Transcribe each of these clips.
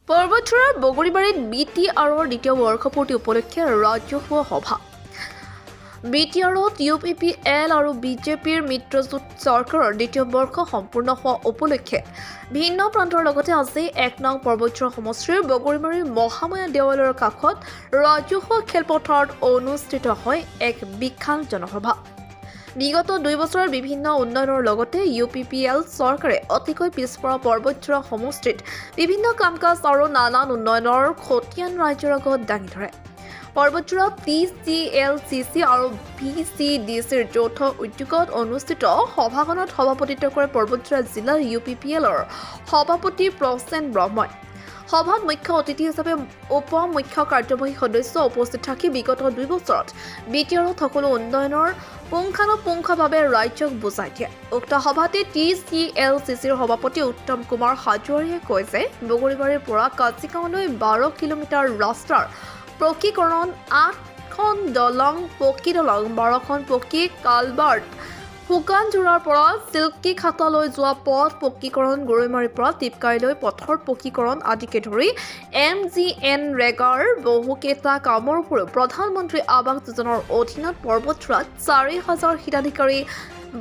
পৰ্বতঝোৰাৰ বগৰীবাৰীত B T আৰৰ দ্বিতীয় বৰ্ষপূৰ্তি উপলক্ষে ৰাজহুৱা সভা। বি টি আৰত ইউ পি পি এল আৰু বি জে পিৰ মিত্ৰজোঁট চৰকাৰৰ দ্বিতীয় বৰ্ষ সম্পূৰ্ণ হোৱা উপলক্ষে ভিন্ন প্ৰান্তৰ লগতে আজি 1 নং পৰ্বতঝোৰা সমষ্টিৰ বগৰীবাৰীৰ মহামায়া দেৱালয়ৰ কাষত ৰাজহুৱা খেলপথাৰত অনুষ্ঠিত হয় এক বিশাল জনসভা। বিগত 2 বছৰৰ বিভিন্ন উন্নয়নৰ লগতে ইউ পি পি এল চৰকাৰে অতিকৈ পিছপৰা পৰ্বতঝোৰা সমষ্টিত বিভিন্ন কাম কাজ আৰু নানান উন্নয়নৰ খতিয়ান ৰাইজৰ আগত দাঙি ধৰে। Parbatjhora T C L C C আৰু ভি চি ডি চিৰ যৌথ উদ্যোগত অনুষ্ঠিত সভাখনত সভাপতিত্ব কৰে পৰ্বতঝোৰা জিলা ইউ পি পি এলৰ সভাপতি প্ৰসেন ব্ৰহ্মই। সভাত মুখ্য অতিথি হিচাপে উপ মুখ্য কাৰ্যবাহী সদস্য উপস্থিত থাকি বিগত 2 বছৰত বি টি আৰত সকলো উন্নয়নৰ পুংখানুপুংখভাৱে ৰাইজক বুজাই দিয়ে। উক্ত সভাতে টি চি এল চি চিৰ সভাপতি উত্তম কুমাৰ হাজোৱাৰীয়ে কয় যে বগৰীবাৰীৰ পৰা কাজিগাঁৱলৈ 12 কিলোমিটাৰ ৰাস্তাৰ পকীকৰণ, 8খন দলং, পকী দলং, 12খন পকী কালভাৰ্ট, শুকানঝোৰাৰ পৰা চিল্কীখাটালৈ যোৱা পথ পকীকৰণ, গৰৈমাৰীৰ পৰা টিপকাইলৈ পথৰ পকীকৰণ আদিকে ধৰি এম জি এন ৰেগাৰ বহুকেইটা কামৰ উপৰিও প্ৰধানমন্ত্ৰী আৱাস যোজনাৰ অধীনত পৰ্বতঝোৰাত 4000 হিতাধিকাৰী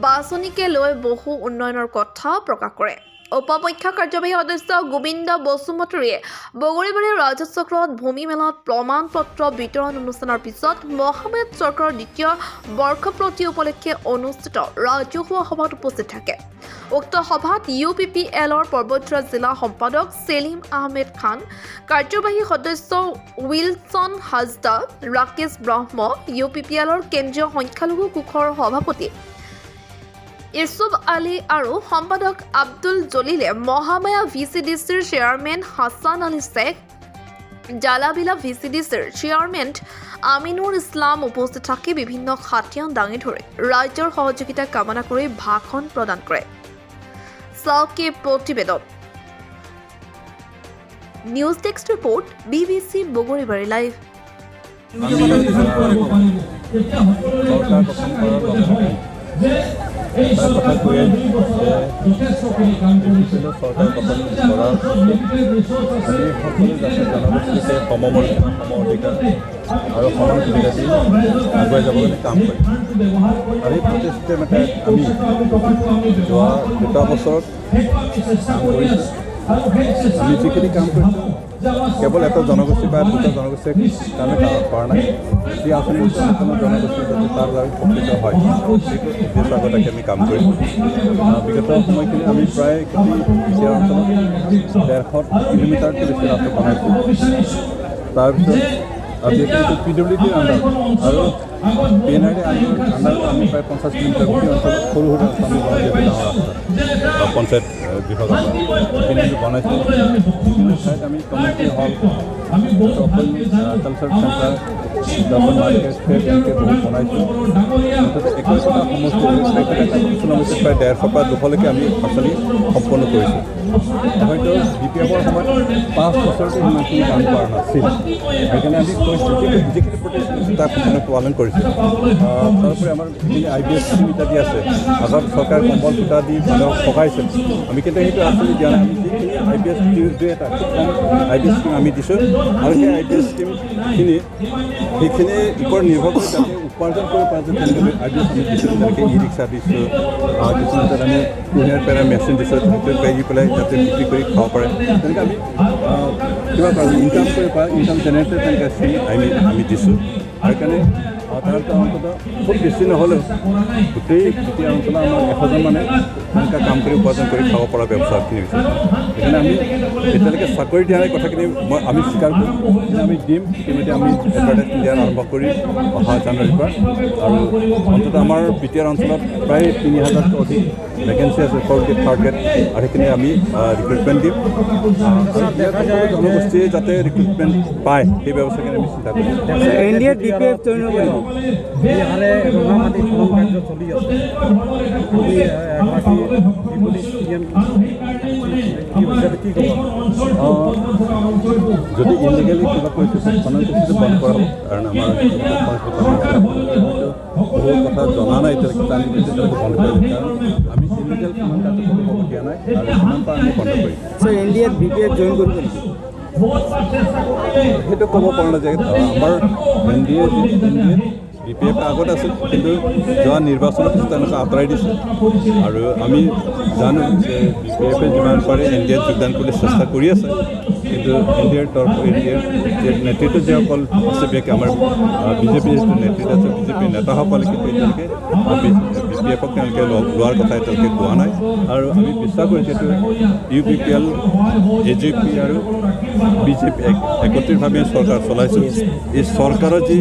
বাছনিকে লৈ বহু উন্নয়নৰ কথা প্ৰকাশ কৰে। উপ মুখ্য কাৰ্যবাহী সদস্য গোবিন্দ বসুমতাৰীয়ে বগৰীবাৰী ৰাজহ চক্ৰত ভূমি মেলাত প্ৰমাণ পত্ৰ বিতৰণ অনুষ্ঠানৰ পিছত মহামায়া চৰকাৰৰ দ্বিতীয় বৰ্ষপূৰ্তি উপলক্ষে অনুষ্ঠিত ৰাজহুৱা সভাত উপস্থিত থাকে। উক্ত সভাত ইউ পি পি এলৰ পৰ্বতঝোৰা জিলা সম্পাদক চেলিম আহমেদ খান, কাৰ্যবাহী সদস্য Wilson Hasda, Rakesh Brahma, U P P এলৰ কেন্দ্ৰীয় সংখ্যালঘু কোষৰ সভাপতি ইছুফ আলী আৰু সম্পাদক আব্দুল জলিলে, মহামায়া ভি চি ডি চিৰ chairman Hasan Ali Sheikh, Jalabila V C D চিৰ চেয়াৰমেন আমিনুৰ ইছলাম উপস্থিত থাকি বিভিন্ন খতিয়ান দাঙি ধৰি ৰাইজৰ সহযোগিতা কামনা কৰি ভাষণ প্ৰদান কৰে। চাওক এই প্ৰতিবেদন। News desk report, BBC Bogoribari live. আমি চৰকাৰ গঠন কৰাৰ লগে লগে এটা কথা কৈ আহিছোঁ যে ইউপিপিএলৰ চৰকাৰ গঠন কৰাৰ পিছত আমি সকলো জাতি জনগোষ্ঠীকে সমমৰ্যাদা, সম অধিকাৰ আৰু সমান সুবিধা দি আগুৱাই যাবৰ কাৰণে কাম কৰিম। আৰু এই প্ৰতিশ্ৰুতিৰ মতে আমি যোৱা 2টা বছৰত কাম কৰিছোঁ। আমি যিখিনি কাম কৰিছোঁ, কেৱল এটা জনগোষ্ঠী বা দুটা জনগোষ্ঠীৰ কাৰণে কাম কৰা নাই। যি আঁচনি দিছোঁ, সকলো জনগোষ্ঠী যাতে তাৰ দ্বাৰা উপকৃত হয়, সেইটো উদ্দেশ্য আগত ৰাখি আমি কাম কৰিছোঁ। বিগত সময়খিনি আমি প্ৰায় গোটেই বিটিআৰ অঞ্চলত 150 কিলোমিটাৰতকৈ বেছি ৰাস্তা বনাইছোঁ। তাৰপিছত আৰু বিশেষকৈ পি ডব্লিউ ডিৰ আণ্ডাৰত আৰু পি এন আৰ ডি আণ্ডাৰত আমি প্ৰায় 50 কিলোমিটাৰ গোটেই অঞ্চলত সৰু সৰু ৰাস্তা আমি বনাইছোঁ। যিহেতু ডাঙৰ ৰাস্তা বা পঞ্চায়ত বিভাগৰ পৰা সেইখিনি আমি বনাইছোঁ। বিভিন্ন ঠাইত আমি community hall, open culture centre, open market এনেকৈ বহুত বনাইছোঁ। মুঠতে একো একোটা সমষ্টি, একোটা সমষ্টিত প্ৰায় 150ৰ পৰা 200লৈকে আমি আঁচনি সম্পন্ন কৰিছোঁ। হয়তো বি পি এফৰ সময়ত 5 বছৰতে সিমানখিনি কাম কৰা নাছিল। সেইকাৰণে আমি কৈছোঁ, যিখিনি প্ৰতিশ্ৰুতি তাক সম্পূৰ্ণ পালন কৰিছোঁ। তাৰোপৰি আমাৰ যিখিনি আই বি এছ স্কীম ইত্যাদি আছে, আগত চৰকাৰে কম্বল সূতা দি মানুহক সহাইছিল, আমি কিন্তু সেইটো আঁচনি দিয়া নাই। আমি যিখিনি আই বি এছ, দুই এটা খুব কম আই বি এছ স্কীম আমি দিছোঁ আৰু সেই আই বি এছ স্কীমখিনি, সেইখিনিৰ ওপৰত নিৰ্ভৰ কৰি যাতে উপাৰ্জন কৰিব পাৰে যে তেনেকৈ আই বি এছ আমি দিছোঁ। যেনেকৈ ই ৰিক্সা দিছোঁ, কিছুমান তাত আমি কুঁহিয়াৰ পেৰা মেচিন দিছোঁ, সেইটো পেৰি পেলাই যাতে বিক্ৰী কৰি খাব পাৰে। তেনেকৈ আমি কিবা ইনকাম কৰিব পাৰে, ইনকাম জেনেৰেটৰ, তেনেকৈ স্কীম আমি দিছোঁ। আৰু সেইকাৰণে তাৰ অন্ততঃ খুব বেছি নহ'লেও গোটেই বিটিআৰ অঞ্চলত আমাৰ 100জন মানে তেনেকুৱা কাম কৰি উপাৰ্জন কৰি খাব পৰা ব্যৱস্থাখিনি হৈছে। সেইকাৰণে আমি এতিয়ালৈকে চাকৰি দিয়া নাই, কথাখিনি আমি স্বীকাৰ কৰোঁ, কিন্তু আমি দিম। ইতিমধ্যে আমি এডভাৰটাইজমেণ্ট দিয়াৰ আৰম্ভ কৰি অহা জানুৱাৰীৰ পৰা। আৰু অন্ততঃ আমাৰ বিটিআৰ অঞ্চলত প্ৰায় 3000তকৈ অধিক ভেকেঞ্চি আছে, ফ'ৰ্থ গ্ৰেড, থাৰ্ড গ্ৰেড, আৰু সেইখিনি আমি ৰিক্ৰুটমেণ্ট দিম আৰু ইয়াত সকলো জনগোষ্ঠীয়ে যাতে ৰিক্ৰুটমেণ্ট পায়, সেই ব্যৱস্থাখিনি আমি চিন্তা কৰিম। N D এত বি পি এফ জইন হ'ব নেকি? বিহাৰে ৰঙামাটি খনন কাৰ্য চলি আছে। আপুনি এগৰাকী ডেপুটি চি এম কি হিচাপে কি ক'ব? যদি ইলিগেলি কিবা কৰিছে, খনন কৰিছে, বন্ধ কৰা হ'ব। কাৰণ আমাৰ বহু কথা জনা নাই এতিয়ালৈকে, আমি কিন্তু এতিয়ালৈকে বন্ধ কৰিম। কাৰণ আমি ইলিগেল খনন কাৰ্য কৰিব দিয়া নাই আৰু যিমান পাৰোঁ আমি বন্ধ কৰিম। স্যাৰ, এন ডি এত বি পি এফ জইন কৰিব নেকি? সেইটো ক'ব পৰা নাযায়। আমাৰ N D A, N D A B P F আগত আছিল, কিন্তু যোৱা নিৰ্বাচনৰ পিছত তেওঁলোকে আঁতৰাই দিছে। আৰু আমি জানো যে বি পি এফে যিমান পাৰে এন ডি এত যোগদান কৰিবলৈ চেষ্টা কৰি আছে। কিন্তু এন ডি এৰ তৰফ এন ডি এৰ নেতৃত্বত যিসকল আছে, বিশেষকৈ আমাৰ বিজেপিৰ যিটো নেতৃত্ব আছে, বিজেপিৰ নেতাসকলে কিন্তু এতিয়ালৈকে বি পি এফক তেওঁলোকে লোৱাৰ কথা এতিয়ালৈকে কোৱা নাই। আৰু আমি বিশ্বাস কৰোঁ, যিহেতু ইউ পি পি এল, এ জি পি আৰু বিজেপি একত্ৰিতভাৱে চৰকাৰ চলাইছোঁ, এই চৰকাৰৰ যি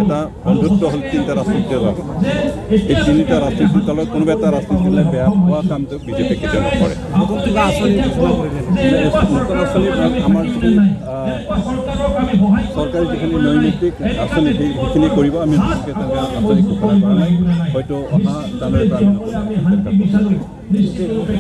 এটা বন্ধুত্ব হ'ল তিনিটা ৰাজনৈতিক দলৰ, এই তিনিটা ৰাজনৈতিক দলৰ কোনোবা এটা ৰাজনৈতিক দলে বেয়া পোৱা কামটো বিজেপিয়ে কেতিয়াও নকৰে। নতুন কিবা আঁচনি ঘোষণা কৰিলে? নতুন আঁচনি, আমাৰ যিখিনি চৰকাৰী যিখিনি নৈমিত্তিক আঁচনি, সেইখিনি কৰিব। আমি নতুনকৈ তেনেকৈ আঁচনি ঘোষণা কৰা নাই। হয়তো অহা জানুৱাৰীৰ পৰা আমি নতুন আঁচনি তেনেকুৱা কৰিম।